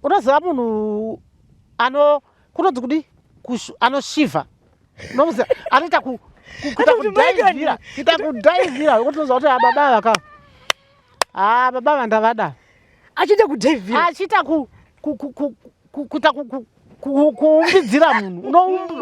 Unoziva munhu ano kunonzi kudi anoshivha, unomuziva, anoita kuita kudhaivhira, kuita kudhaivhira wekuti unoziva kuti baba ava ka, ha, baba ava ndavada. Achiita kudhaivhira. Achiita kuita kuumbidzira munhu,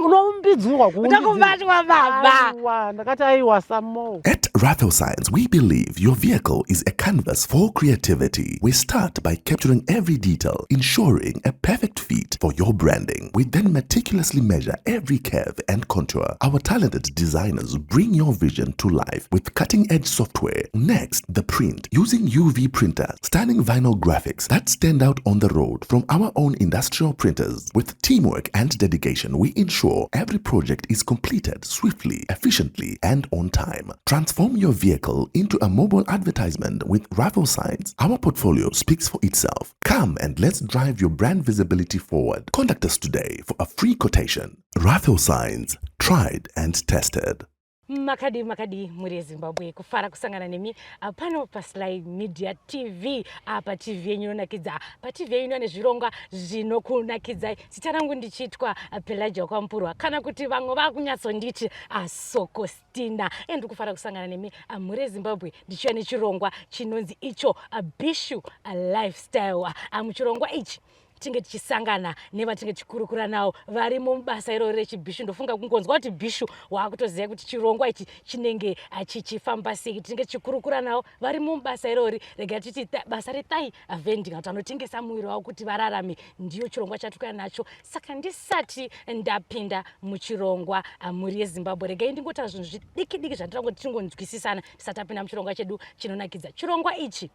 unoumbidzirwa. Kubatwa baba. Aiwa, ndakati aiwa, samo. At Raffle Signs, we believe your vehicle is a canvas for creativity. We start by capturing every detail, ensuring a perfect fit for your branding. We then meticulously measure every curve and contour. Our talented designers bring your vision to life with cutting edge software. Next, the print using UV printer, stunning vinyl graphics that stand out on the road from our own industrial printers. With teamwork and dedication, we ensure every project is completed swiftly, efficiently, and on time. Transform your vehicle into a mobile advertisement with Raffle Signs. Our portfolio speaks for itself. Come and let's drive your brand visibility forward. Contact us today for a free quotation. Raffle Signs, tried and tested. Makadi, makadi, mhuri yeZimbabwe? Kufara kusangana nemi pano paSly Media TV, apa TV yenyu inonakidza, paTV yenyu ane zvirongwa zvinokunakidzai. Zita rangu ndichiitwa Pelagia Kwampurwa, kana kuti vamwe vakunyatsonditi Sokostina. Ndiri kufara kusangana nemi, mhuri yeZimbabwe, ndichiuya nechirongwa chinonzi icho Bishu Lifestyle. Muchirongwa ichi tinge tichisangana nevatinge tichikurukura navo varimo mubasa iroro rechibhishu. Ndofunga kungonzwa kuti bhishu, waakutoziva kuti chirongwa ichi chinenge chichifamba sei. Tinenge tichikurukura navo varimo mubasa irori, rega titi basa rethigh vending, kuti vanotengesa muviri wavo kuti vararame. Ndiyo chirongwa chatikuya nacho. Saka ndisati ndapinda muchirongwa, mhuri yeZimbabwe, regai ndingotaura zvinhu zvidiki diki zvandinongoti tingonzwisisana tisati tapinda muchirongwa chedu chinonakidza. Chirongwa ichi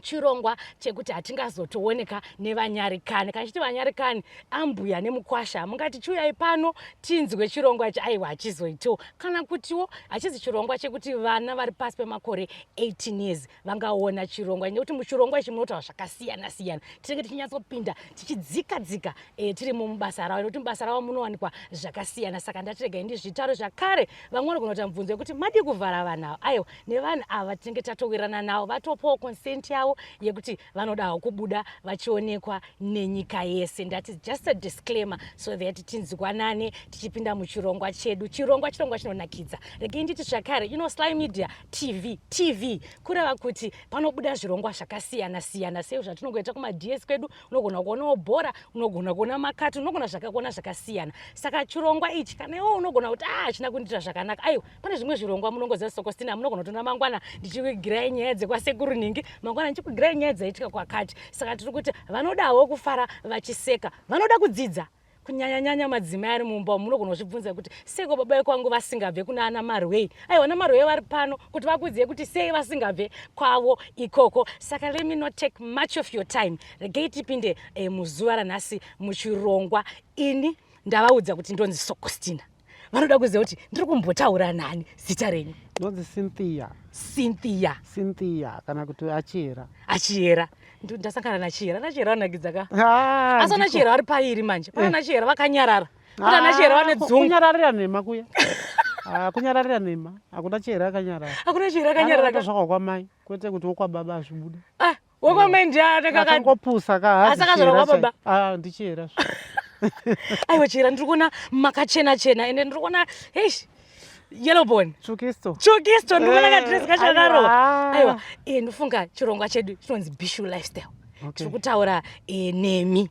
chirongwa chekuti hatingazotooneka nevanyarikani. Kana chiti vanyarikani, ambuya nemukwasha, mungati chiuyai pano tinzwe chirongwa ichi, aiwa, hachizoitiwo. Kana kutiwo hachizi chirongwa chekuti vana vari pasi pemakore 18 years vangaona chirongwa, nekuti muchirongwa ichi munotaura zvakasiyana siyana. Tinenge tichinyatsopinda tichidzika dzika tirimo mubasa ravo, nekuti mubasa ravo munowanikwa zvakasiyana. Saka ndatiregai ndizvitaure zvakare. Vamwe vanogona kuita mubvunzo yekuti madi kuvhara vanhu ava. Aiwa, nevanhu ava tinenge tatowirirana navo, vatopawo consent yavo yekuti vanodawo kubuda vachionekwa nenyika yese. Ndati just a disclaimer so that tinzwanane tichipinda muchirongwa chedu. Chirongwa chinonakidza. Regai nditi zvakare, Sly Media TV, TV kureva kuti panobuda zvirongwa zvakasiyana siyana, sei zvatinongoita kumaDS kwedu. Unogona kuonawo bhora, unogona kuona makati, unogona zvakakuona zvakasiyana. Saka chirongwa ichi, kana iwo unogona kuti a hachina kundiita zvakanaka, aiwa, pane zvimwe zvirongwa munongoziva Sokostina. Munogona kutoona mangwana ndichikuigirai nyaya dzekwasekuru ningi, mangwana ndichikuigirai nyaya dzaitika kwakati. Saka tiri kuti vanodawo kufara vachiseka, vanoda kudzidza, kunyanyanyanya madzimai ari mumba umu, munogona kuzvibvunza kuti seiko baba vekwangu vasingabve kuna ana Marwei. Aiwa, ana Marwei vari pano kuti vakudziye kuti sei vasingabve kwavo ikoko. Saka let me not take much of your time. Regai tipinde muzuva ranhasi muchirongwa. Ini ndavaudza kuti ndonzi Sokostina. Vanoda kuziva kuti ndiri kumbotaura nani. Zita renyu? Ndonzi Cynthia. Cynthia. Cynthia, kana kuti Achiyera. Achiyera. Ndasangana naChiyera. NaChiyera vanakidza ka. Ah, Asi ana Chiyera vari pairi manje? Pana naChiyera vakanyarara, kuti ana Chiyera vane dzungu. Kunyararira nhema kuya. Ah, kunyararira nhema. Hakuna Chiyera akanyarara. Hakuna Chiyera akanyarara ka. Zvakwa kwamai, kwete kuti wokwababa azvibude. Ah, wokwamai ndiani? Akangopusa ka. Asi akazvarwa kwababa? Ah, ndiChiyera. Aiwa, Chiyera, ndiri kuona makachena chena, ende ndiri kuona, heish, yellowbone. Tsvukisto. Tsvukisto. Ndiri kuona kadresi kacho kakarova. Aiwa. Aiwa, iye ndofunga chirongwa chedu chinonzi Bishu Lifestyle. Tiri kutaura nemi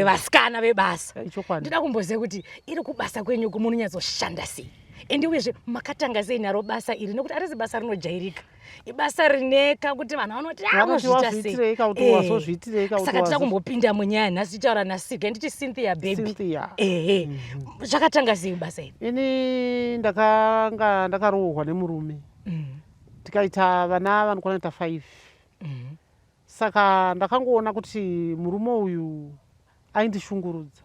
vasikana vebasa. Ichokwadi. Ndida kumboziva kuti iri kubasa kwenyu uku munonyatsoshanda sei, ende uyezve makatanga sei naro basa iri, nekuti harisi basa rinojairika, ibasa rineka kuti vanhu vanoti, "Ah, Vanoti unozviita sei?" wazviitirei ka, kuti wazozviitirei ka, kuti Saka tida kumbopinda munyaya nhasi tichitaura nasika. Nditi Cynthia baby. Cynthia. Ehe, zvakatanga sei basa iri? Ini ndakanga ndakaroorwa nemurume, tikaita vana vanokwana kuita 5. Saka ndakangoona kuti murume uyu aindishungurudza,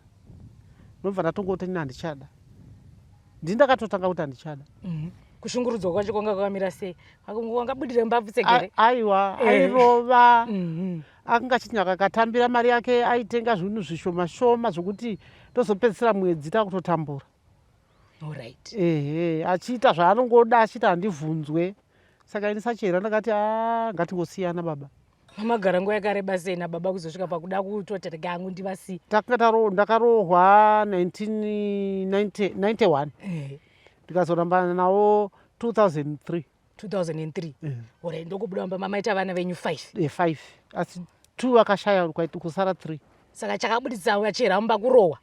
ndobva ndatongoti ini handichada. Ndini ndakatotanga kuti handichada. Kushungurudzwa kwacho kwanga kwakamira sei? Wangabudire mbabvu tsegere? Aiwa, airova. Akanga achiti akatambira mari yake aitenga zvinhu zvishoma shoma, zvokuti tozopedzisira mwedzi takutotambura. Ehe, achiita zvaanongoda, achiita handivhunzwe. Saka ini saChera ndakati, a, ngatingosiyana baba. Mamagara nguva yakareba sei nababa kuzosvika pakuda kutoti rega hangu ndivasiye? Ndakarohwa 1991 ndikazorambana nawo 2003. 2003. Orai, ndokubuda mumba mamaita vana venyu 5? 5, asi 2 vakashaya, kusara 3. Saka chakabuditsa vachera mumba kurohwa?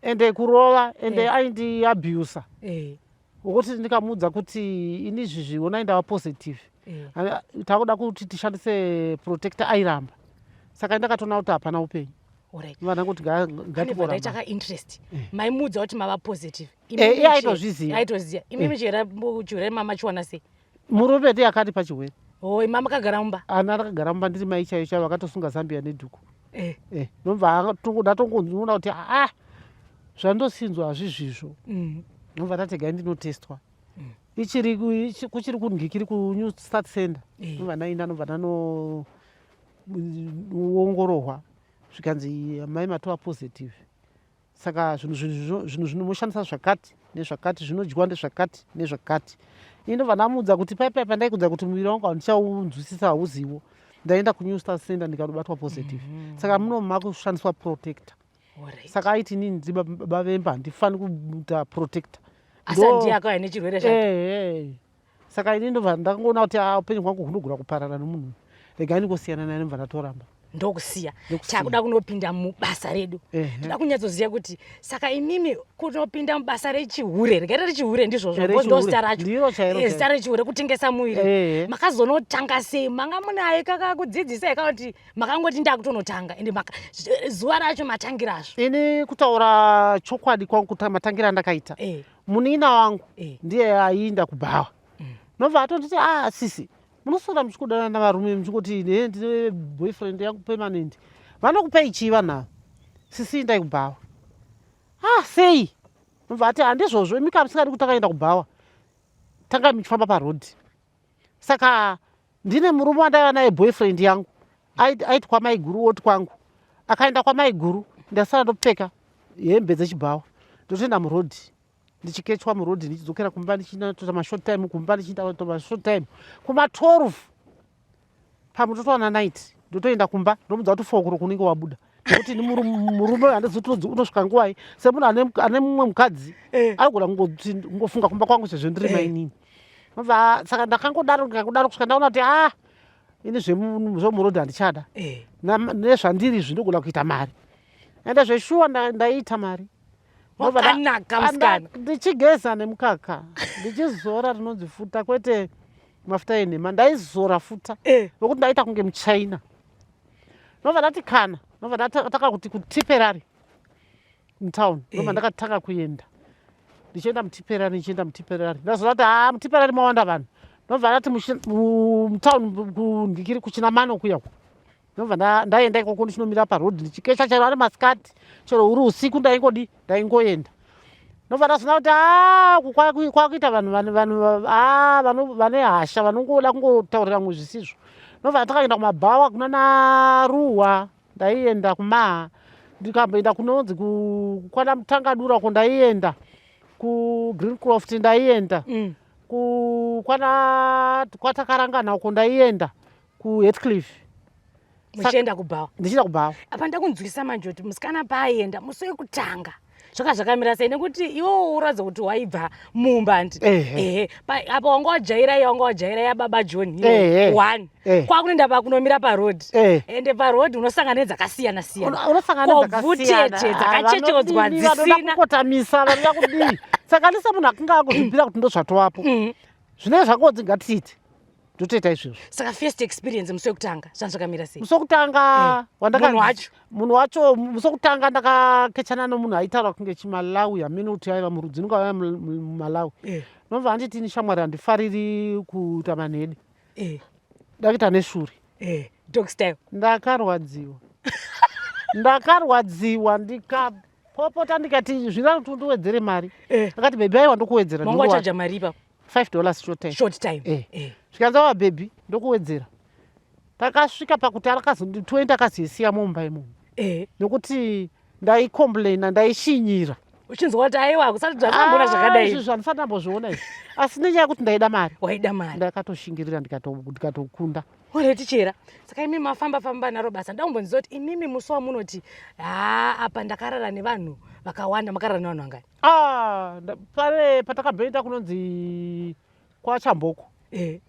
Ende kurova, ende aindiabusa wokuti ndikamuudza kuti ini izvizvi onai ndava positive, takuda kuti tishandise protector, airamba. Saka ndakatoona kuti hapana upenyu. Vana kuti ngativoramba. Ka interest maimuudza kuti mava positive? Iye aitozviziva. Aitoziva. Imimi chirwere mamachiwana sei? Murume ndiye akati pachirwere. O, ima makagara mumba? Ana akagara mumba, ndiri mai chaiyo chaivo, akatosunga zambia nedhuku. Nobva ndatongoona kuti aa, zvandosinzwa hazvizvizvo. Nobva ndategai ndinotestwa. Ichiri kuchiri kungikiri kuNew Start Center. Nobva ndaenda, nobva ndanoongororwa, zvikanzi mai matova positive, saka zvinhu zvinomoshandisa zvakati nezvakati, zvinodyiwa ndezvakati nezvakati. Ini ndobva ndamuudza kuti pai pai pandaikudza kuti muviri wangu handichaunzwisisa, hauziwo. Ndaenda kuNew Start Center, ndikanobatwa positive, saka muno makushandiswa protector. Saka aiti inini ndiri baba vemba, handifani kuita protector. Asi handiye akauya nechirwere zvake. Saka ini ndobva ndakangoona kuti a, upenyu hwangu hunogona kuparara nomunhu, regai ndingosiyana naye. Ndobva ndatoramba. Ndokusiya. Chakuda kunopinda mubasa redu, toda kunyatsoziva kuti saka imimi kunopinda mubasa rechihure, regaita rechihure, ndizvozvo ndo zita racho? Zita rechihure, kutengesa muviri, makazonotanga sei? Manga munaye kakakudzidzisai kana kuti makangoti ndakutonotanga? Ende zuva racho matangirazvo? Ini kutaura chokwadi kwangu, matangira andakaita, munin'ina wangu ndiye aiinda kubhawa. Nobva atonditi, "A ah, sisi, munoswera muchikudanana navarume, muchingoti ne ndine boyfriend yangu permanent. Vanokupei chii vanhu ava? Sisi, indai kubhawa." "Ah, sei?" Nobva ati, "Handizvozvo, imi kamusingadi kuti takaenda kubhawa, tanga muchifamba parodhi. Saka ndine murume wandaiva naye, boyfriend yangu, aiti kwamaiguru oti kwangu. Akaenda kwamaiguru, ndasara ndopfeka hembe dzechibhawa, ndotoenda murodhi, ndichikechwa murodhi, ndichidzokera kumba, ndichitoita mashort time kumba, ndichiita mashort time kuma12, pamwe totowana night, ndotoenda kumba, ndomudza kuti 4 o'clock unenge wabuda, nekuti ini murume handizoti unosvika nguvai, semunhu ane mumwe mukadzi anogona kungofunga kumba kwangu sezvo ndiri mainini." Saka ndakangodaro, ndikakudaro kusvika ndaona kuti a ah, ini zvemurodhi handichada. Nezvandiri izvi ndogona kuita mari. Ende zveshuwa ndaiita mari. Wakanaka musikana. Ndichigeza nemukaka, ndichizora rinonzi futa, kwete mafuta enhema, ndaizora futa nokuti ndaita kunge muchina. Nobva ndati kana, nobva ndataka kuti kuTipperary mutown, nobva ndakatanga kuenda, ndichienda muTipperary, ndichienda muTipperary. Ndazoona kuti haa, muTipperary mawanda vanhu. Nobva ndati mutown kundikiri kuChinamano kuya, ndobva ndaenda ikoko, ndichinomira parodhi, ndichikecha chero ari masikati, chero uri usiku, ndaingodi ndaingoenda. Ndobva ndazoona kuti a, kwakuita vanhu vane hasha, vanongoda kungotaurira mwe zvisizvo. Ndobva ndakaenda kumabhawa kuna naRuwa, ndaienda kumaha, ndikamboenda kunonzi kwana Mutangadura uko, ndaienda kuGreencroft, ndaienda kwana kwatakarangana uko, ndaienda kuHatcliffe. Muchienda kubhawa? Ndichienda kubhawa. Apa ndakunzwisa manje kuti musikana paaienda musi wekutanga zvaka zvakamira sei, nekuti iwowo uratidza kuti waibva mumba ndi ehe, apa wanga wajaira iye, wanga wajaira yababa John one, kwakunoenda pakunomira parodhi, ende parodhi unosangana nedzakasiyana siyana, kobvutete dzakachecheudzwa dzisina kukotamisa, vanoda kudii. Saka ndise munhu akinga akuzvipira kuti ndozvatovapo, zvinenge zvakonzi ngatiite, ndotoita izvozvo. Saka first experience musi wekutanga zvanga zvakamira sei? Musi wekutanga munhu wacho? Munhu wacho, musi wekutanga ndakakechana nomunhu aitaura kunge chiMalawi, hamene kuti aiva murudzi, unenge aiva muMalawi. Nobva anditi, "Ini shamwari handifariri kuita manhede, ndakuita neshure." Dog style. Ndakarwadziwa, ndakarwadziwa, ndikapopota, ndikati, "Zvina kuti undiwedzere mari." Akati, "Baby, aiwa, ndokuwedzera." Manga wachaja mari ipapo? $5 short time. Short time. Zvikanzi, "Ava baby, ndokuwedzera." Takasvika pakuti akazondi 20, akazoisiya mumba imomo, nekuti ndaicomplaina, ndaishinyira. Uchinzwa kuti aiwa kusati zvakambona Ah, zvakadai. Izvi zvandisati ndambozviona izvi. Asi nenyaya yekuti ndaida mari. Waida mari. Ndakatoshingirira ndikatokunda. Alright Chera. Saka imi mafamba famba naro basa. Ndakumbonzwa kuti imimi musi wamunoti haa apa ndakarara nevanhu vakawanda makarara nevanhu vangani? Ah, pane patakabhenda kunonzi kwaChamboko. Eh.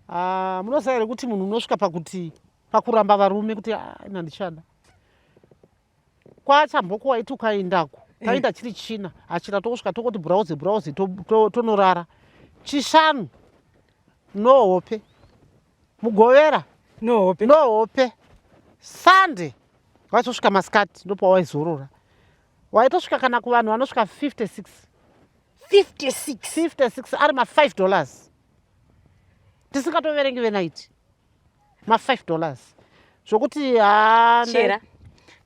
Ah, munoziva here kuti munhu unosvika pakuti pakuramba varume kuti ah, ina handichada. KwaChamboko waiti ukaendako taenda chiri china hachina tongosvika tongoti browse browse tonorara. Chishanu no hope. Mugovera no hope. No hope. Sunday waitosvika masikati ndopawaizorora. Waitosvika kana kuvanhu vanosvika 56. 56. 56 ari ma 5 dollars. Tisingatoverengi venaiti. Ma 5 dollars. Zvokuti haa Chera.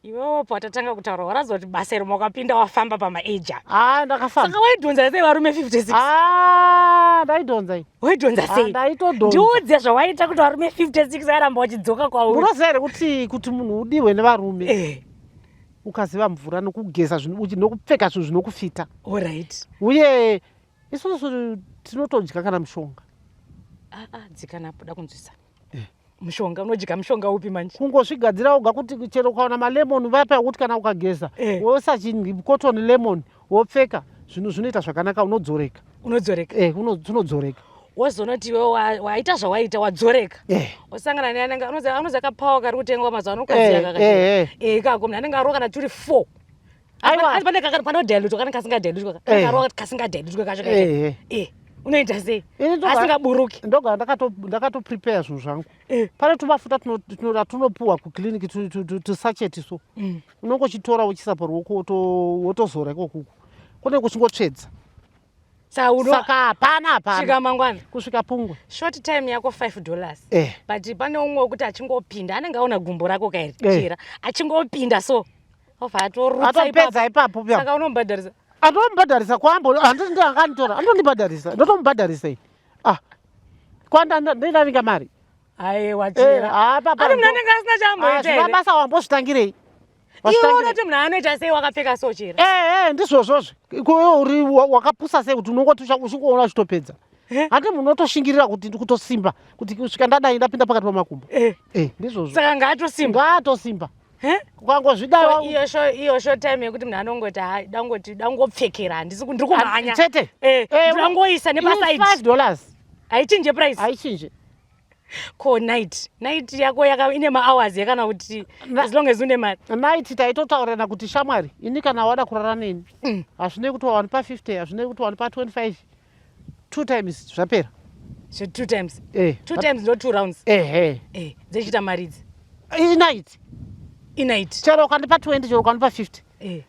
Iwewe patatanga kutaura waraziva kuti basa iro makapinda wafamba pamaage apa. Haa ndakafamba. Saka waidhonza sei varume 56? Haa ndaidhonza ini. Waidhonza sei? Ndaitodhonza. Ndiudze zvawaita kuti varume 56 vairamba vachidzoka kwauri. Unoziva here kuti munhu udiwe nevarume? Eh. Ukaziva mvura nokugeza zvinhu nokupfeka zvinhu zvinokufita. Alright. Uye isusu tinotodya kana mushonga. Ah ah dzikana apo da kunzwisa. Eh. Mushonga unodya mushonga upi manje? Kungozvigadzira woga kuti chero ukaona malemon vaya paya kuti kana ukageza eh. woisa cotton lemon wopfeka zvinhu zvinoita zvakanaka unodzoreka. Unodzoreka. Eh, unodzoreka. Wozonoti iwe waita zvawaita wadzoreka. Eh. Wosangana neanenge anozi akapawa kari kutengwa mazuva ano ukaziya Eh, kakachena. eh, eh. Eh, ikako munhu anenge arowa kana turi 4. Aiwa. Asi pane kaka panodilutwa kana kasingadilutwa. Eh. Kanenge arowa kasingadilutwe kacho kacho. Eh, eh. Eh, unoita sei? Ini Asingaburuki. Ndogara ndakato prepare zvinhu zvangu. Eh. Pane tumafuta tunopuwa kuclinic tusacheti so. Unongochitora uchiisa paruoko wotozora ikoko. Kune kuchingotsvedza. Saka uno Saka hapana hapana. Svika mangwana. Kusvika pungwe. Short time yako 5 dollars. Eh. But pane umwe wekuti achingopinda anenge aona gumbo rako kairi Eh. chera. Achingopinda so. Obva atorutsa Atopedza ipapo pya. Saka unomubhadharisa. Atomubhadharisa kwambo handiti ndiye anganditora. Andondibhadharisa. Ndotomubhadharisa ini. Ah. Kwanda ndavinga mari. Aiwa Eh, chera. ah, papa, Ari munhu anenge asina chaamboita Ah, zvina here? basa wambozvitangirei? Iwe unoti munhu anoita sei wakapfeka so chera? Eh, eh, ndizvozvozvo. Iwe uri wakapusa sei kuti unongoti uchingoona uchitopedza. Eh? Handi munhu unotoshingirira kuti ndikutosimba kuti kusvika ndadai ndapinda pakati pamakumbo. Eh. Eh, ndizvozvo. Saka ngaatosimba. Ngaatosimba. Eh? Ukangozvidai Ko iyo show time yekuti munhu anongoti ha dangoti dangopfekera handisi ndiri kumhanya. Chete. Eh, ndangoisa nepaside. 5 dollars. Haichinje price. Haichinje. Ko night. Night yako yaka ine ma hours yakana kuti as long as une mari. Night taitotaurirana kuti shamwari ini kana wada kurara neni. Hazvinei kuti wanipa 50, hazvinei kuti wanipa 25. 2 times zvapera. So 2 times. Eh. 2 times ndo 2 rounds. Ehe. Eh, dzechiita mari idzi. I night. I night. Chero ukandipa 20, chero ukandipa 50. Eh.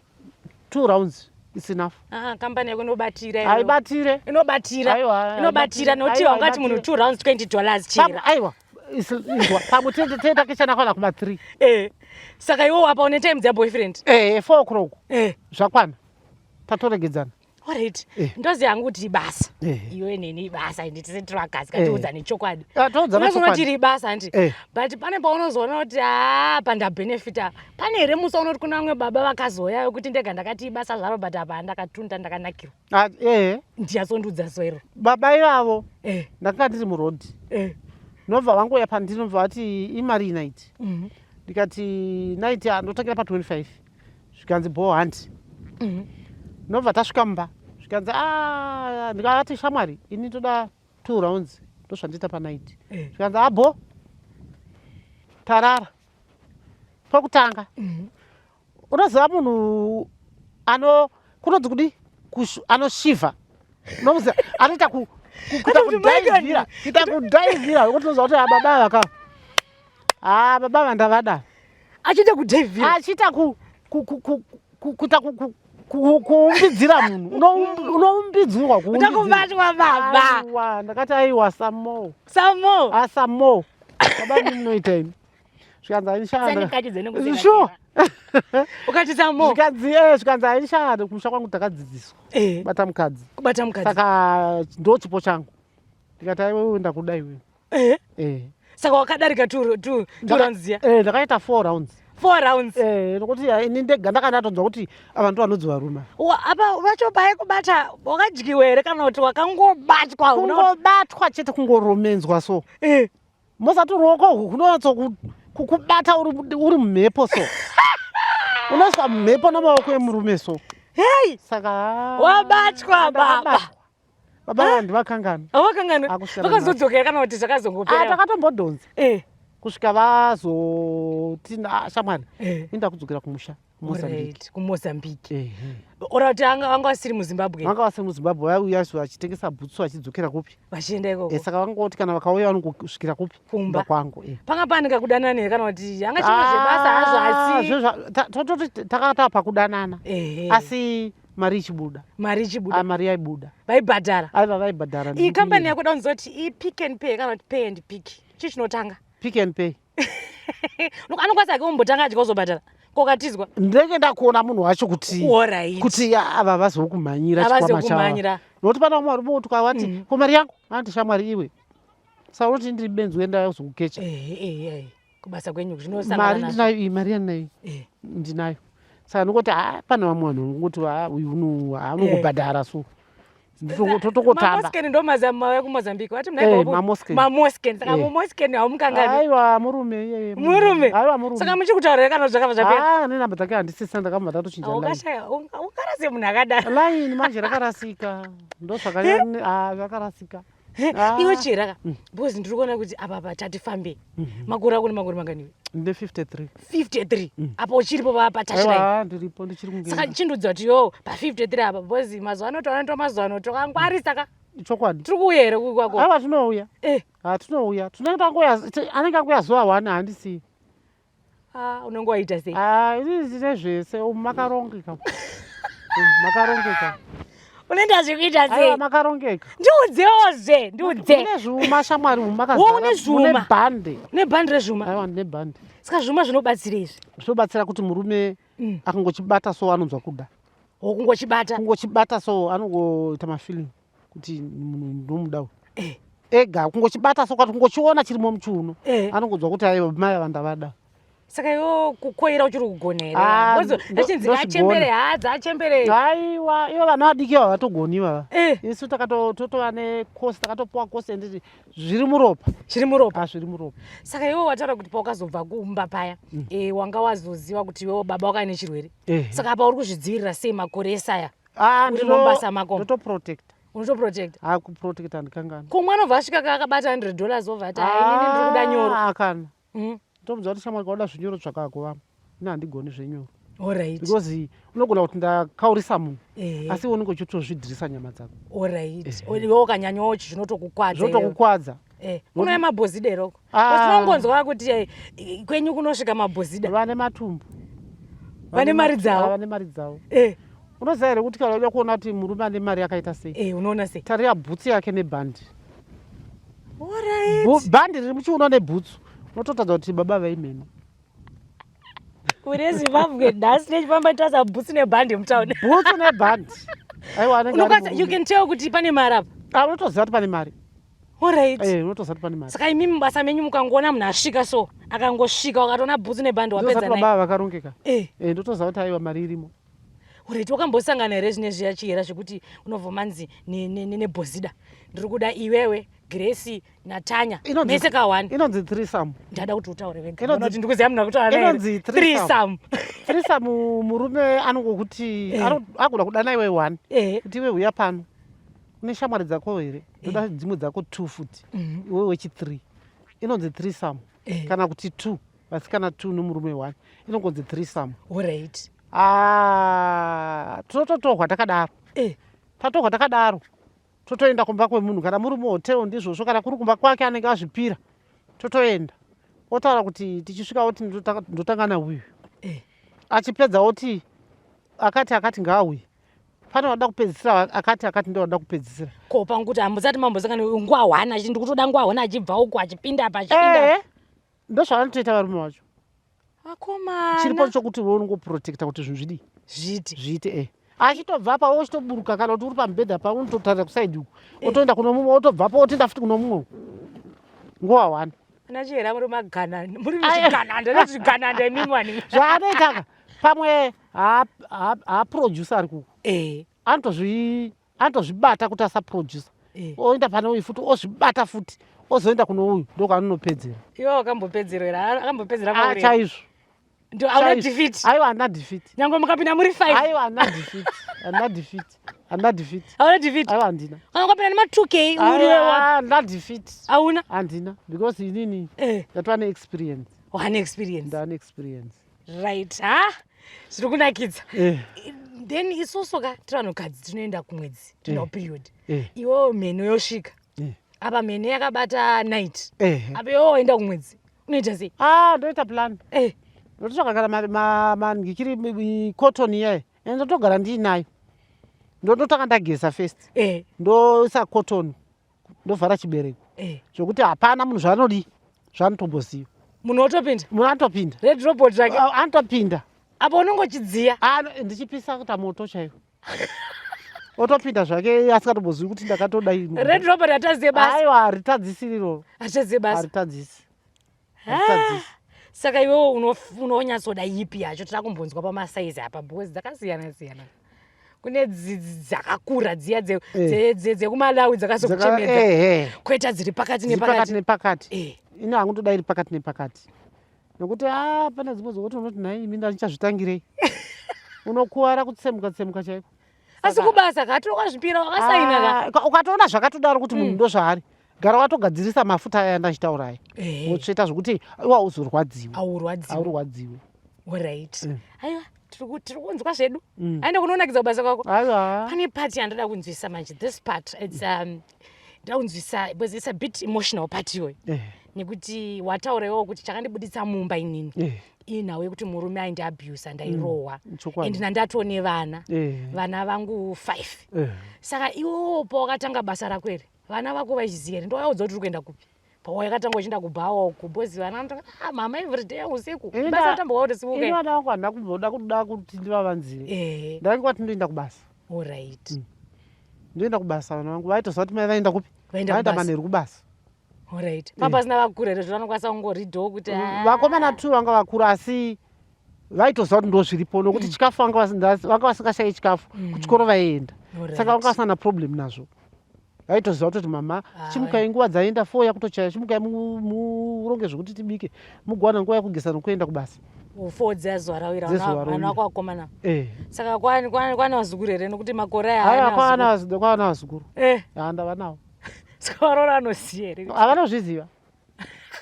2 rounds is enough. Ah, company yako inobatira iwe. Haibatire. Inobatira. Aiwa, Inobatira haibatire. nokuti Aiwa, wangati munhu haibatire. 2 rounds 20 dollars chera. Pamwe, aiwa. Inzwa, pamwe tete kechana kwana kuma 3. Eh. Saka iwe wapa une time dza boyfriend. Eh, 4 o'clock. Eh. Zvakwana. Tatoregedzana. Alright. Eh. Ndoziva hangu kuti ibasa. Eh. Iwe neni ibasa ende tese tiri vakadzi ngatiudzane chokwadi. Ah, toudzana Unozoona chokwadi. kuti iri ibasa handi. Eh. But pane paunozoona kuti haa pandabenefita. Pane here musi waunoti kuna vamwe baba vakazouya kuti ndega ndakati ibasa zvaro but apa ndakatunda ndakanakirwa. Ah, eh. Ndichatsondudza so iro. Baba ivavo. Eh. Ndakanga ndiri muroad. Eh. Nobva vangouya pandiri nobva vati imari night. Ndikati night ndotangira pa 25. Zvikanzi bho handi. Nobva tasvika mumba. Zvikanzi ah ndikati shamwari ini ndoda 2 rounds ndozvandiita pa night. Eh. Zvikanzi ah bho. Tarara. Pokutanga. Unoziva munhu ano kunonzi kudi anoshivha. Unomuziva anoita kuita kudhaivhira, kuita kudhaivhira kuti unoziva kuti baba ava ka. Ah baba ava ndavada. Achiita kudhaivhira. Achiita kuita kuumbidzira munhu. Unoumbidzirwa kuumbidzira. Utakubatwa baba. Aiwa, ndakati aiwa some more. Some more. Ah some more. Baba munoita imi. Zvikanzi haishanda. Sani kachi Sure. Ukati some more. Zvikanzi zvikanzi haishanda kumusha kwangu takadzidziswa. Eh. Kubata mukadzi. Kubata mukadzi. Saka ndo chipo changu. Ndikati aiwa ndakuda iwe. Eh. Eh. Saka wakadarika 2 rounds ziya. Eh, ndakaita 4 rounds. Four rounds. Eh, nokuti ya, ini ndega ndakanatonzwa kuti ava ndo vanonzi varume. Apa vacho paikubata wakadyiwa here kana kuti wakangobatwa? Kungobatwa chete, kungoromenzwa so. Mozati ruoko urwu runonyatso kukubata uri mumhepo so. Unoiswa mumhepo namaoko emurume so. Hey! Saka wabatwa baba. Baba vanhu vakangana. Avakangana. Akusiyana Vakazodzokera kana kuti zvakazongopera? Ah, takatombodhonza. Kusvika vazoti shamwari. Inda kudzokera kumusha kuMozambique. Alright, kuMozambique. Ehe. Ora kuti anga vasiri muZimbabwe. Vanga vasiri muZimbabwe, vaiuya su vachitengesa bhutsu vachidzokera kupi? Vachienda ikoko. Saka vangoti kana vakauya vanongosvikira kupi? Kumba kwangu. Panga pane kakudanana here kana kuti anga chimwe zvebasa hazvo asi Tototi takatapa pakudanana. Asi mari ichibuda. Mari ichibuda. Mari yaibuda. Vaibhadhara. Aiva vaibhadhara. Iyi company yako da kunzwa kuti i Pick and Pay kana kuti Pay and Pick. Chii chinotanga? Pick and Pay. Anokwanisa hake kumbotanga adya ozobhadhara. Kokatizwa. Ndenge ndakuona munhu wacho kuti Alright. kuti ava vazokumhanyira Avazo chikwama chavo. kumhanyira. Nokuti pana vamwe varume kuti ukavati ko mari yangu anoti shamwari iwe. Saka unoti ndiri benzi uenda kuzokukecha. Kubasa kwenyu zvinosangana Mari nazvo. ndinayo iyi, mari yandinayo. Ndinayo. Saka ndingoti pane vamwe vanhu ngoti uyu unongobhadhara so. Totongotamba. Mamosken ndo mazama kuMozambique. Vati mnaiva Mamosken. Mamosken. Saka muMosken haumukangani. Aiwa murume iyeye. Murume. Aiwa murume. Saka muchiri kutaura here kana zvakabva zvapera? Ah, nenhamba dzake handisisina, ndakabva ndatochinja line. Ukashaya ungarase munhu akadaro. Line manje rakarasika. Ndo zvakarasika. Iwe chera ka. Because ndiri kuona kuti apa apa tati fambe. Makore ako nemakore mangani? Ndine 53. 53. Apa uchiripo pa touchline. Aiwa ndiripo, ndichiri kungena. Saka chindudza kuti yo pa 53 apa because mazuva ano toanoitwa mazuva ano tokangwarisa ka. Chokwadi. Tiri kuuya here kwako? Aiwa tinouya. Tinouya. Tinenge tangoya, anenge angoya zuva 1 handisi. Unenge waita sei? Ini ndine zvese, makarongeka. Makarongeka. Unoenda zvekuita sei? Aiwa makarongeka. Ndiudzewozve, ndiudze. Mune zvuma shamwari, umu makazara. Wo, une zvuma. Mune bhande. Une bhande rezvuma? Aiwa ndine bhande. Saka zvuma zvinobatsira izvi? Zvinobatsira kuti murume akangochibata so anonzwa kuda. Wokungochibata? Kungochibata so anongoita mafeeling kuti munhu ndomuda uyu. Ega kungochibata so, kungochiona chirimo muchiuno. Anongonzwa kuti aiwa mai ava ndavada. Saka iwe kukoira uchiri kugona here? Because ndachinzi Ndozvigona. achembere, hadza achembere. Aiwa, ivo vana vadiki ava vatogoni ivava. Isu totova nekosi, takatopuwa kosi enditi zviri muropa. Zviri muropa. Zviri muropa. Saka iwe wataura kuti paukazobva kumba paya, wanga wazoziva kuti iwe baba waka nechirwere. Saka apa uri kuzvidzivirira sei makore esaya? Uri mubasa mako. Ndotoprotecta. Unotoprotecta? Kuprotecta handikangani. Ko mwana obva asvika akabata hundred dollars obva ati, inini ndiri kuda nyoro. Kana. Ndomudza kuti shamwari kauda zvinyoro tsvaka vamwe. Ini handigoni zvenyoro. Alright. Because unogona kuti ndakaurisa munhu. Ehe. Asi iwe unenge uchitozvidhirisa nyama dzako. Alright. Iwe ukanyanyawo zvinotokukwadza. Zvinotokukwadza. Kunouya mabhozida here uko? Tinongonzwa kuti kwenyu kunosvika mabhozida. Vane matumbu. Vane mari dzavo. Vane mari dzavo. Unoziva here kuti kana uda kuona kuti murume ane mari yakaita sei? Unoona sei? Tarira bhutsu yake nebhandi. Alright. Bhandi riri muchiuno nebhutsu. Unototadza kuti baba vaimene. Kune Zimbabwe nhasi nechifamba tasa bhutsu nebhandi mutauni. Bhutsu nebhandi. Aiwa anenge ari Unokwanisa, you murume. can tell kuti pane mari apa. Unotoziva kuti pane mari. Alright. Unotoziva kuti pane mari. Saka imi mubasa menyu mukangoona munhu asvika so, akangosvika ukatoona bhutsu nebhandi wapedza Ndinoziva kuti naye. baba vakarongeka. Ndotoziva kuti aiwa mari irimo. Alright, wakambosangana here zvine zviya chihera zvekuti unobva manzi nebhozida. Ndiri kuda iwewe, Grace naTanya. Mese ka one. Inonzi threesome. Ndada kuti utaure wega. Ndinoona kuti ndikuziva munhu akutaura naye. Inonzi threesome. threesome. Threesome murume anongokuti agona kudana iwe one. Kuti iwe uya pano. Une shamwari dzako here? Ndoda dzimwe dzako 2 futi. Iwe wechi 3. Inonzi threesome. Kana kuti 2. Vasikana 2 nomurume 1. Inongonzi threesome. Alright. Tinototorwa takadaro. Tatorwa takadaro. Totoenda kumba kwemunhu, kana muri muhotel ndizvozvo, kana kuri kumba kwake anenge azvipira. Totoenda. Otaura kuti tichisvika oti ndotanga nauyu. Achipedza oti akati akati ngaauye. Pane vanoda kupedzisira, akati akati ndo vanoda kupedzisira. Ko panguti hamusati mambosangana nguva hwana achiti ndikutoda nguva hwana achibva uko achipinda apa achipinda. Ndo zvavanotoita varume vacho. Akomana. Chiripo chokuti iwe unongoprotecta kuti zvinhu zvidii? Zviite. Zviite, Achitobva apa wochitoburuka kana kuti uri pamubhedha pa unototarira kusaidi uku. Otoenda kuno mumwe, otobva pa otoenda futi kuno mumwe. Nguva hwana. Ana Chihera muri magana muri zvigananda nezvigananda imimi wani. Zvaanoitaka pamwe haaproducer ari kuku. Eh. Anotozvi anotozvibata kuti asaproducer. Eh. Oenda pane uyu futi ozvibata futi ozoenda kune uyu ndokwaanonopedzera. Iwe wakambopedzera here? Akambopedzera Ah, kwauri. chaizvo. Ndo hauna Chaizvo. defeat. Aiwa handina defeat. Nyangwe mukapinda muri 5. Aiwa handina defeat. Handina defeat. Handina defeat. Hauna defeat. Aiwa handina. Kana ukapinda nema 2K uri Aiwa wapi? handina defeat. Hauna? Handina because inini Eh. ndatova neexperience. Wane experience. Ndane experience. Right. Ha? Zviri kunakidza. Eh. Then isusu ka tiri vanhukadzi tinoenda kumwedzi tinoenda Eh. kuperiod. Eh. Iwewe mheno yosvika. Eh. Apa mheno yakabata night. Eh. Apa iwewe waenda kumwedzi. Unoita sei? Ah, ndoita plan. Eh. Ndototsvaka kana mangikiri cotton iyaye. Ende ndotogara ndiinayo. Ndototanga ndageza first. Eh. Ndoisa cotton. Ndovhara chibereko. Eh. Zvokuti hapana munhu zvaanodii zvaanotomboziva. Munhu otopinda. Munhu anotopinda. Red robot zvake. Ah, Anotopinda. Apa unongochidziya. Ah, ndichipisa kuita moto chaiwo. Otopinda zvake asingatombozivi kuti ndakatodai. Red robot hataziye basa. Aiwa haritadzisi iroro. Hataziye basa. Haritadzisi. Ah, Haritadzisi. Saka iwewe unonyatsoda ipi yacho tira kumbonzwa pamasaizi apa because dzakasiyana siyana. Kune dzakakura dziya Eh. dzekuMalawi dzakazokuchemedza. Ehe. Koita dziri pakati Dziri pakati nepakati. nepakati. Eh. Ini hangu ndoda iri pakati nepakati. Nokuti ah pane dzimwe dzokuti unoti nhai imi ndichazvitangirei. Unokuwara kutsemuka tsemuka chaiko. Asi kubasa ka tiri wakazvipira wakasaina ka. Ah, ukatoona zvakatodaro kuti munhu ndozvaari. Gara watogadzirisa mafuta aya ndachitaura aya. Eh. Wotsveta zvokuti iwa uzorwadziwa. Aurwadziwa. Aurwadziwe. Alright. Mm. Aiwa tiri kunzwa zvedu. Aenda kunonakidza kubasa kwako. Aiwa. Pane part yandoda kunzwisa manje. This part it's ndoda kunzwisa because it's a bit emotional part iyoyo. Eh. Nekuti wataura iwewe kuti chakandibuditsa mumba inini. Eh. Inhau yekuti murume aindiabusa ndairohwa. Chokwadi. And ndandatone vana. Eh. Vana vangu 5. Eh. Saka iwewe pawakatanga basa rako iri vana vako vaichiziva here ndovaudza kuti uri kuenda kupi pawakatanga uchienda kubhawa uku because vana vanotanga ah mama everyday usiku basa tambowa kuti Ini simuke vana vangu handina kumboda kuda kuti ndivavanzire. eh Ndainge kwati ndoenda kubasa. alright Ndoenda kubasa vana vangu vaitoziva kuti mai vaenda kupi? Vaenda Vaenda kubasa. manheru kubasa. alright papa sina vakura here zvavanokwanisa kungoridhawo kuti ah, Vakomana tu vanga vakura asi vaitoziva kuti ndozviripo nokuti chikafu vanga vasingashayi chikafu kuchikoro vaienda. Alright. Saka vanga vasina problem nazvo. Vaitoziva kutoti mama Ah, chimukai nguva dzaenda 4 yakutochaya chimukai muronge zvekuti tibike mugowana nguva yekugeza nokuenda kubasa. four dzezuva rawira Dzezuva vana rawira. vako vakomana Eh. saka kwane vazukuru here nokuti makore aya Aiwa haana vazukuru. kwana vazukuru. eh Handa vanawo. saka varoora anoziva here Havanozviziva.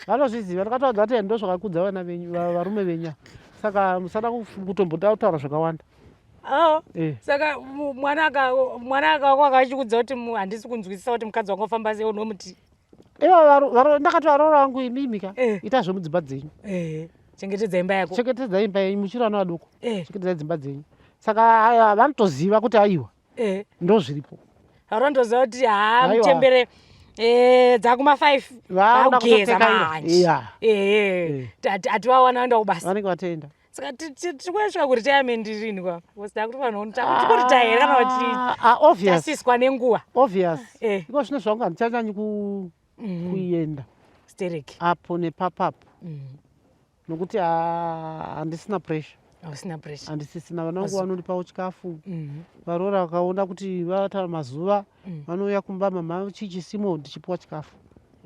Vanozviziva ndakatovaudza kuti ndo zvakakudza vana venyu varume venyu ava. Saka musada kutomboda kutaura zvakawanda. Oh. Eh. Saka mwana akako akachikudza kuti handisi kunzwisisa kuti mukadzi wangu afamba sei unomuti Ivo ndakati varoora vangu imimi ka Eh. ita zvemudzimba dzenyu. eh chengetedza imba yako Chengetedzai imba yenyu muchiri vana vadoko. eh Chengetedzai dzimba dzenyu. Saka aya vanotoziva kuti aiwa eh ndozviripo. varondoziva kuti ha Aiwa. muchembere eh dzakuma 5 Vakuda vakugeza kutopfeka ivo. manje Yeah. eh Eh. hativawana vaenda kubasa Vanenge vatoenda. saka tiri kusvika kuretirement rini kwa because takutofanira kuti tikuretire here kana kuti Ah, obvious. tasiswa nenguva Obvious. Eh. Iko zvino zvangu handichanyanyi kuenda stereki apo nepapapo. Nokuti handisina pressure. hausina pressure Handisisina vana vangu vanondipawo chikafu. Varoora vakaona kuti vataura mazuva vanouya kumba mama chii chisimo ndichipiwa chikafu.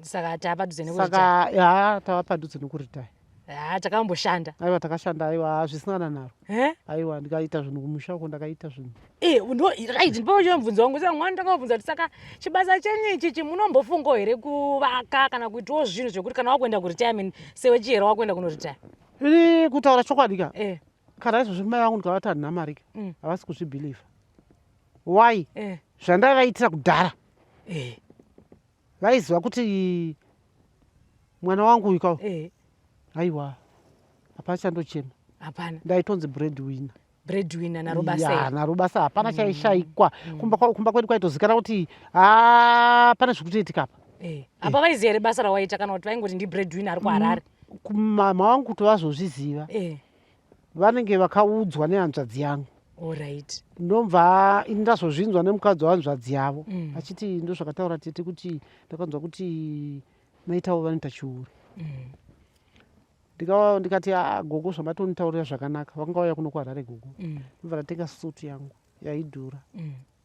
saka taapadhuze nekuretire Saka ya tava padhuze nekuretire. ha takamboshanda Aiwa takashanda aiwa zvisina naro. Eh? Aiwa ndikaita zvinhu kumusha uko ndakaita zvinhu. Eh, right ndipo mubvunzo wangu saka mwana ndakabvunza kuti saka chibasa chenyu ichichi munombofungawo here kuvaka kana kuitawo zvinhu zvekuti kana wakuenda kuretirement sewechihera wakuenda kunoretire Ini kutaura chokwadi ka eh kana izvozvi mai vangu ndikavati handina mari ka havasi kuzvibhilivha. Why? eh Zvandaivaitira kudhara eh vaiziva kuti mwana wangu uyu ka eh aiwa hapana chandochema hapana ndaitonzi breadwinner. breadwinner naro basa Ya, iri naro basa hapana chaishaikwa kumba kwedu kwaitozikanwa kuti ha pane zvikutoitika apa eh apa vaiziva here basa rawaita kana kuti vaingoti ndi breadwinner ari kuHarare mama vangu kuti vazozviziva eh vanenge vakaudzwa nehanzvadzi yangu alright ndobva ini ndazozvinzwa nemukadzi wahanzvadzi yavo achiti ndozvakataura tete kuti ndakanzwa kuti maitawo vanoita chihure. Ndikati, "Ah, gogo, zvamatonditaurira zvakanaka." Vakanga vauya kuno kuHarare gogo. Ndobva ndatenga sutu yangu yaidhura,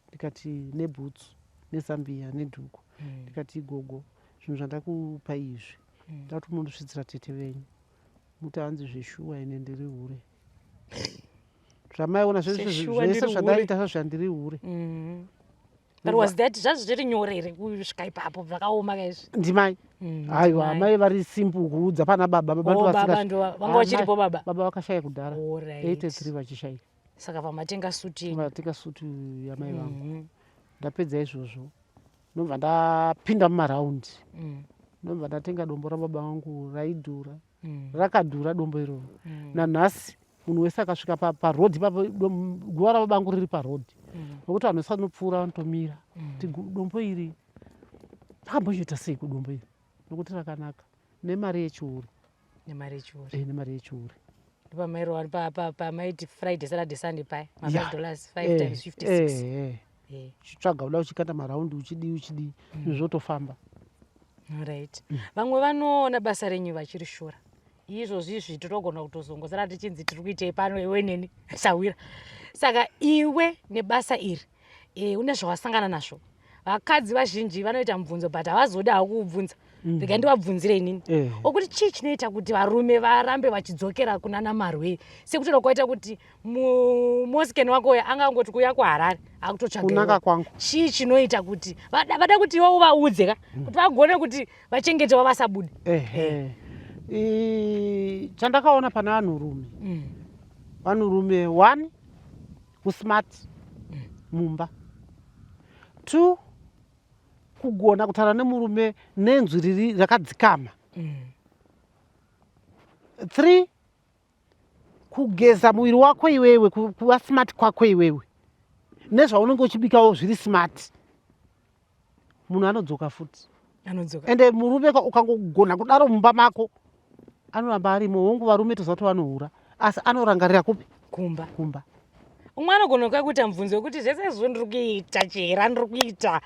ndikati nebhutsu nezambiya nedhuku. Ndikati, "Gogo, zvinhu zvandakupa izvi, ndati mundosvitsira tete venyu, muti hanzi zveshuwa ine ndiri hure zvamaiona zvese." Zveshuwa Zvese ndiri hure. zvandaita zvazvandiri hure. But was that zvazviri nyore here kusvika ipapo? Zvakaoma kaizvi. Ndimai. Aiwa. Ndimai. Mai vari simple kuudza pana baba. Baba Oh, ndo baba vanga vachiripo baba? Baba vakashaya kudhara, 83 vachishayika. Saka pamatenga suti yenyu. Vatenga sutu yamai vangu. Ndapedza izvozvo, ndobva ndapinda mumaraundi. Ndobva ndatenga dombo rababa vangu raidhura. Rakadhura dombo iroro. Nanhasi munhu wese akasvika parodhi ipapo, guva rababa vangu riri parodhi, nokuti vanhu vese vanopfuura vanotomira kuti, "Dombo iri rakamboita sei kudombo iri?" Nokuti rakanaka, nemari yechiuri. Nemari yechiuri. Nemari yechiuri. Ndopamairova pamaiti Friday, Saturday, Sunday paya, ma $5, 5 times 56. Uchitsvaga kuda, uchikanda maraundi, uchidii, uchidii, zvinhu zvotofamba. Right, vamwe vanoona basa renyu vachirishora. Izvozvi izvi tinogona kutozongosara tichinzi tiri kuitei pano, iwe neni sawira. Saka iwe nebasa iri, une zvawasangana nazvo? Vakadzi vazhinji vanoita mubvunzo, but havazodi havo kuubvunza. Rega ndivabvunzire inini. Okuti chii chinoita kuti varume varambe vachidzokera kuna namarwei, sekutaura kwaita kuti mumosikeni wako uyo angangoti kuuya kuHarare akutotsvaga Kunaka iwe. kwangu. Chii chinoita kuti vada kuti iwe uvaudze ka, kuti vagone kuti vachengetewa vasabude? Ehe. Chandakaona pana vanhurume, vanhurume, one, usmart mumba, two, kugona kutaura nemurume nenzwi riri rakadzikama, three, kugeza muviri wako iwewe, kuva smart kwako iwewe nezvaunenge uchibikawo zviri smart, munhu anodzoka futi. Anodzoka. Ende murume ukangogona kudaro mumba mako, anoramba arimo. Hongu, varume toziva kuti vanohura, asi anorangarira kupi? Kumba. Kumba. Umwe anogona kuya kuita mubvunzo wekuti zvese izvo ndiri kuita, chera ndiri kuita,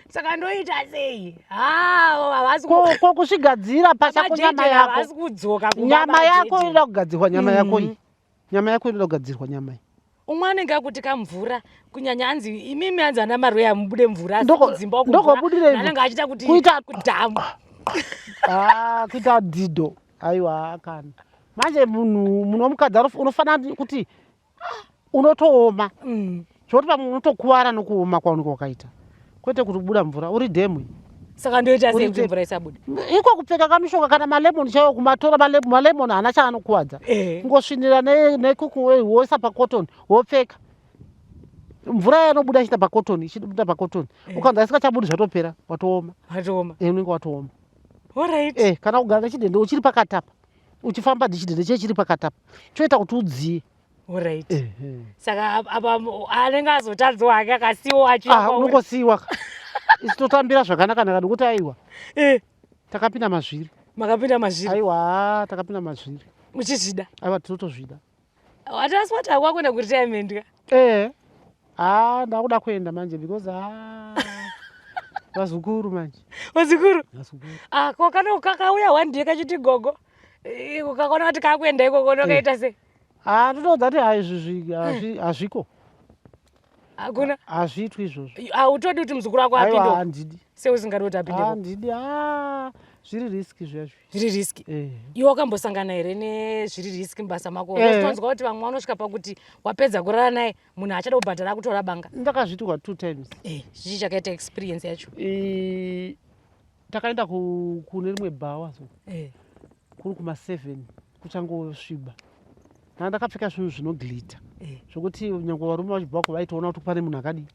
saka ndoita sei? Ha, havasi Ko kuzvigadzira pachako, nyama Baba JJ yako. havasi kudzoka kumba. Nyama Baba yako JJ. inoda kugadzirwa, nyama yako iyi, nyama yako inoda kugadzirwa, nyama iyi. Umwe anenge akuti kamvura kunyanya, anzi imimi, anzi ana marwei amubude mvura, asi kudzimba uku mvura, Ndokobudirei? anenge achiita kuti kudhamu. Ah, kuita dhido, aiwa kana manje munhu womukadzi unofanira kuti unotooma zvokuti pamwe unotokuvara nokuoma kwaunenge wakaita, kwete kuti buda mvura uri dhemu. Saka ndoita sei Uri kuti mvura isabude? Iko kupfeka kamishonga kana malemoni chaiwo, kumatora malemoni haana chaanokuwadza. Kungosvinira nekuku, woisa pacotton, wopfeka, mvura yanobuda ichiita pacotton, ichibuda pacotton. Ukanzi isingachabudi, zvatopera, watooma. Watooma. Unenge watooma. Alright. Kana kugara nechidhende uchiri pakatapa, uchifamba nechidhende chiye chiri pakatapa, choita kuti udziye. Alright. Saka apa anenge azotadzawo hake, akasiyiwa achiuya Ah, kwauri. unongosiyiwa ka. Isu totambira zvakanaka naka, nokuti aiwa, takapinda mazviri. Makapinda mazviri. Aiwa, takapinda mazviri. Muchizvida. Aiwa, tinotozvida. Watasi wati akwakuenda kuretirement ka? Ha, ndakuda kuenda manje, because ha, vazukuru manje. Vazukuru. Vazukuru. Ah, ko kana kakauya one day kachiti gogo, ukakaona kuti kakuenda ikoko, ndokaita sei? Ha, ndinoudza kuti hai, izvi hazviko. Hakuna. Hazviitwi izvozvo. Hautodi kuti muzukuru wako Aiwa, apinde? Handidi. Seusingadi kuti apinde? Handidi. Ha, zviri risky zvezvi. Zviri risky. Iwe wakambosangana here nezviri risky mubasa mako? Eh. Unotonzwa kuti vamwe vanosvika pakuti wapedza kurara naye, munhu achada kubhadhara, akutora banga. Ndakazviitwa two times. Chii chakaita experience yacho? Takaenda kune rimwe bhawa so, kuri kuma7, kuchangosviba. Ndanga ndakapfeka zvinhu zvinoglitter, zvokuti nyange varume vachibva ko vaitoona kuti pane munhu akadii.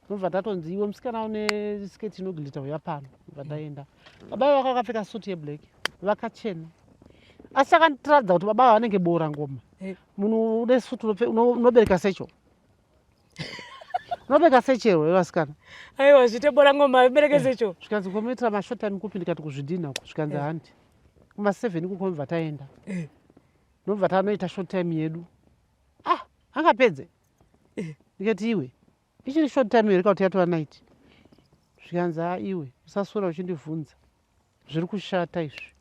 Nobva tatonzi, "Iwe musikana une sketi inoglitter, uya pano." Bva ndaenda. Baba vaka vakapfeka suti yeblack, vakachena, asi chakanditiradza kuti baba vanenge boora ngoma. Munhu une suti unobereka secho, unobereka sechero yevasikana. Aiwa, zvite bora ngoma bereke secho. Zvikanzi, "Komuitira mashort time kupi?" Ndikati, "Kuzvidhina uko." Zvikanzi, "Handi kuma7 ikoko." Bva taenda, nobva tanoita short time yedu. Ah, angapedze, ndikati, "Iwe, ichiri short time here kana kuti yatova night?" Zvikanzi, "A, iwe, usaswera uchindibvunza, zviri kushata izvi."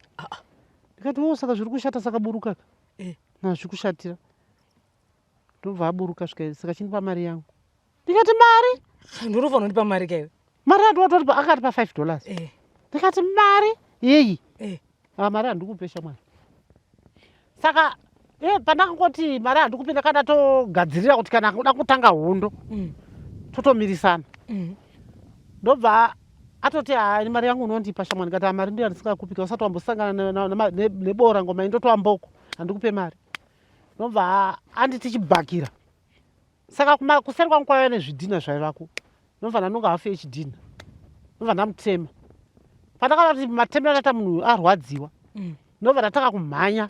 Ndikati wo saka zviri kushata saka buruka ka. Eh. Na zviri kushatira. Ndobva aburuka svika saka chindipa mari yangu. Ndikati mari? Ndinofanira kundipa mari kaiwe. Mari andiwatoripa akatipa $5. Eh. Ndikati mari yeyi? Eh. Ah, mari handikupe shamwari. Saka eh, pandakangoti mari handikupe ndakada togadzirira kuti kana kuda kutanga hondo totomirisana. Ndobva atoti ah, mari yangu unondipa shamwari. Ndikati ah, mari ndiyo yandisingakupi ka usati wambosangana nebora ngoma indotowa mboko handikupe mari. Ndobva anditi chibhakira. Saka kuseri kwangu kwaiva nezvidhina zvaivako. Ndobva ndanonga hafu yechidhina. Ndobva ndamutema. Pandakaona kuti matemero andaita munhu uyu arwadziwa. Ndobva ndatanga kumhanya.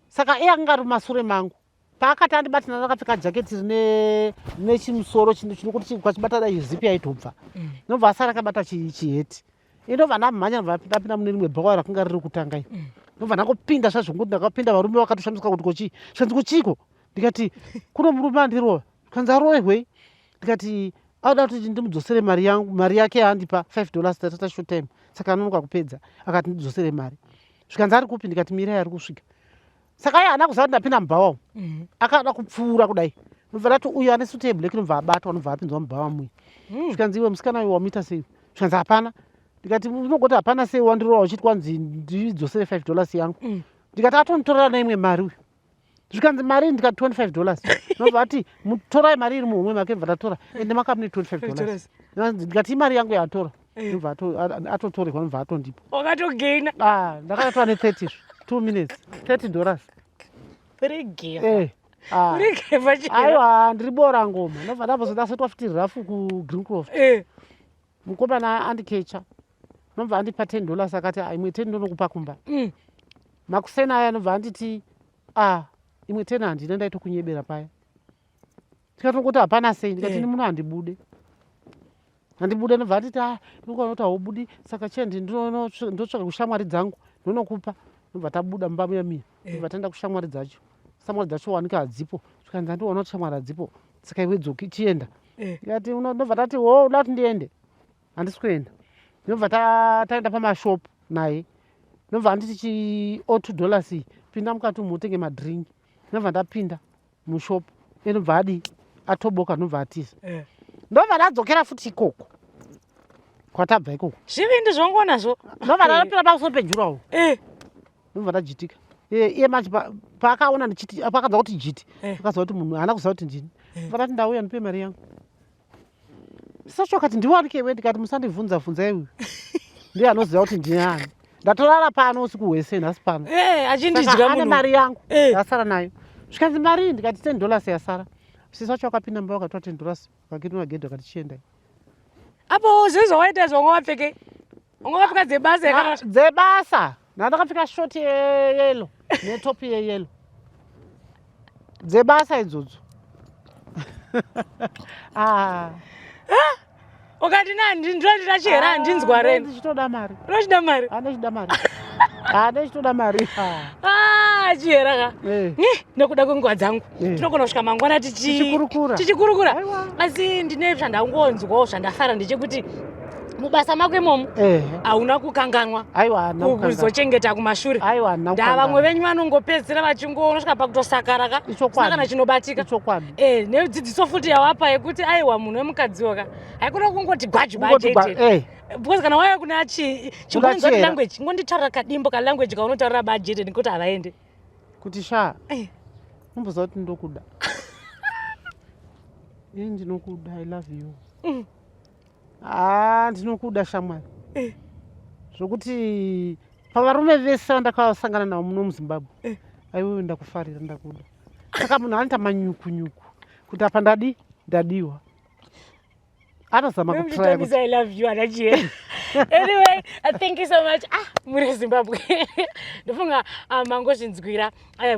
Saka iye akanga ari mumasure mangu. Paakati andibata ndakapfeka jaketi rine chimusoro chinokuti ukachibata dai zipi yaitobva. Ndobva asara akabata chiheti. Ini ndobva ndamhanya ndobva ndapinda mune rimwe bhawa rakanga riri kutanga iri. Ndobva ndangopinda zvazvo ndakapinda varume vakatoshamisika kuti kochii. Zvikanzi kochiiko? Ndikati kuno murume andirova. Zvikanzi arohwei? Ndikati anoda kuti ndimudzosere mari yangu, mari yake yaandipa $5 tatata short time. Saka anonoka kupedza. Akati ndidzosere mari. Zvikanzi ari kupi? Ndikati mirai ari kusvika. Saka iye haana kuziva kuti ndapinda mubhawa umu. Akada kupfuura kudai. Ndobva ndati uyu ane suit yeblack ndobva abatwa ndobva apinzwa mubhawa muya. Zvikanzi iwe musikana uyu wamuita sei? Zvikanzi hapana. Ndikati unogoti hapana sei wandirova uchiti kwanzi ndidzosere $5 yangu. Ndikati atonditorera neimwe mari uyu. Zvikanzi mari ndikati $25. Ndobva ati torai mari iri muhomwe make ndobva ndatora. Ende maka mune $25. Ndikati imari yangu yaatora. Ndobva atotorerwa ndobva atondipa. Wakatogaina. Ah, ndakatotora ne 30 izvo. 2 minutes. $30. Uri Eh. Ah. Uri gefa chero. Aiwa, ndiri bora ngoma. Ndobva ndambozoda futi rafu ku Greencroft. Mukomana andikecha. Ndobva andipa $10 akati ah, imwe 10 ndonokupa kumba. Makuseni aya anobva anditi ah, imwe 10 handina ndaitokunyebera paya. Tikatongoti hapana sei ndikati ini muno handibude. Handibude ndobva anditi ah, ndinokuona kuti haubudi saka chiendi ndotsvaka kushamwari dzangu ndonokupa. Ndobva tabuda mumba muya muya. Ndobva taenda kushamwari dzacho. Shamwari dzacho wanika hadzipo. Zvikanzi andiona kuti shamwari hadzipo. Saka iwe dzoki chienda. Ndikati ndobva tati wo uda kuti ndiende. Handisi kuenda. Ndobva taenda pamashopu naye. Ndobva anditi chi o $2 iyi pinda mukati umu utenge madrink. Ndobva ndapinda mushopu. Iye ndobva adii atoboka ndobva atiza. Ndobva ndadzokera futi ikoko. Kwatabva ikoko. Zvivindi zvangu nazvo. Ndobva ndapinda pamusoro pejurawo. Ndobva ndajitika. Iye manje paakaona ndichiti paakaza kuti jiti akaziva kuti munhu haana kuziva kuti ndini. Ndobva ndati ndauya ndipe mari yangu. Sacho akati ndiwanike iwe ndikati musandibvunza bvunza iwe. Ndiye anoziva kuti ndini ani. Ndatorara pano usiku hwese nhasi pano. Achindidya munhu. Ane mari yangu. Yasara nayo. Zvikanzi mari ndikati $10 yasara. Sisi wacho akapinda mumba vakatora $10 vakakirinwa gedhi vakati chiendai. Apo zvinhu zvawaita izvo wanga wapfekei? Wanga wakapfeka dzebasa yakana dzebasa. Ndakapfeka short yeyellow netop yeyellow. Dzebasa idzodzo. Ah. Ukati na ndinoda chihera handinzwa reni. Ndichitoda mari. Unochida mari? Andochida mari. Andochitoda mari. Ah, chihera ka. Nekuda kwenguva dzangu. Tinogona kusvika mangwana tichikurukura. Tichikurukura. Asi ndine zvandangonzwawo zvandafara ndechekuti mubasa mako imomo hauna kukanganwa kuzochengeta kumashure. Ndaa vamwe venyu vanongopedzisira vachingonosvika pakutosakara ka kusina kana chinobatika. Nedzidziso futi yawapa yekuti aiwa munhu wemukadziwo ka haikona kungoti gwaji bajete. Because kana wauya kuna chingonzwa language ngonditaurira kadimbo ka language kaunotaurira bajete nekuti havaende. Kuti sha. Umboziva kuti ndokuda. Ini ndinokuda, I love you. Ah, ndinokuda shamwari. Zvokuti pavarume vese vandakasangana navo muno muZimbabwe. Aiwewe ndakufarira ndakuda. Saka munhu anoita manyukunyuku kuti apa ndadi ndadiwa. Anozama kutraya kuti I love you ana Chihera. Anyway, thank you so much. Ah, muri Zimbabwe. Ndofunga mangozvinzwira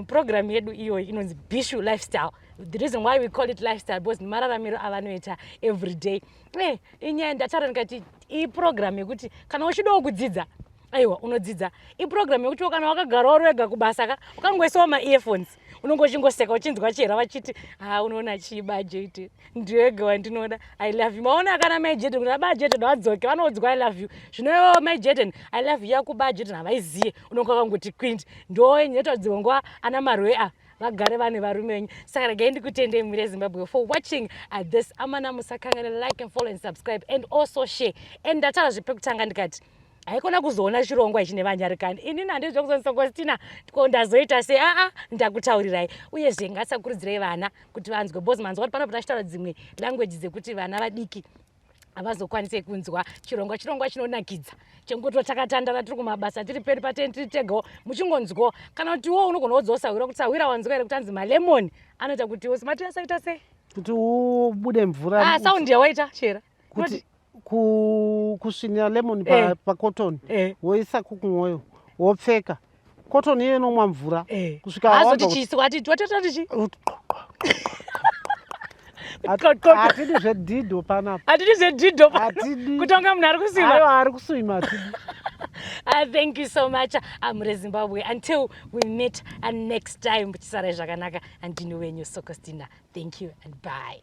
program yedu iyoyi inonzi Bishu Lifestyle. The reason why we call it lifestyle because mararamiro avanoita every day. Inyaya ndataura ndikati iprogram yekuti kana uchidawo kudzidza aiwa unodzidza. Iprogram yekuti kana wakagara uri wega kubasa ka ukangoisawo ma-earphones Unonge uchingoseka uchinzwa chera vachiti ha, unoona chii bajeti ndiwega wandinoda, I love you. Maona kana mai Jaden kuti aba Jaden vadzoke, vanoudzwa I love you. Zvino ivo mai Jaden, I love you yakuba Jaden havaiziye, unonge wakangoti kwindi. Ndo inoita dzimwe nguva ana marwe a vagare vane varume venyu. Saka regai ndikutendei mhuri yeZimbabwe for watching this. Amana, musakangane like and follow and subscribe and also share. And ndataura zvepekutanga ndikati haikona kuzoona chirongwa ichi nevanyarikani. Inini handizve kuzonsongostina ko ndazoita sei? Aa, ndakutaurirai. Uyezve ngatisakurudzirai vana kuti vanzwe, because manzwa kuti panopo tachitaura dzimwe language dzekuti vana vadiki havazokwanise kunzwa chirongwa. Chirongwa chinonakidza chengoti takatandara tiri kumabasa, tiri pedu pateni, tiri tegawo, muchingonzwawo. Kana kuti wo unogona wodzawo sahwira kuti sahwira wanzwa here kuti anzi malemon anoita kuti mati asaita sei? Kuti ubude mvura. Ah, sound yawaita chera. Kuti kusvinira lemon pacotton, woisa kukumwoyo, wopfeka cotton iyo inomwa mvura kusvika azoti chiiswa ati watata chi. Hatidi zvedhidho panapa. Hatidi zvedhidho. Hatidi. Kutonga munhu ari kuswima. Aiwa, ari kuswima hatidi. Thank you so much, mhuri Zimbabwe. Until we meet next time, chisarai zvakanaka. Andini wenyu Sokostina. Thank you and bye.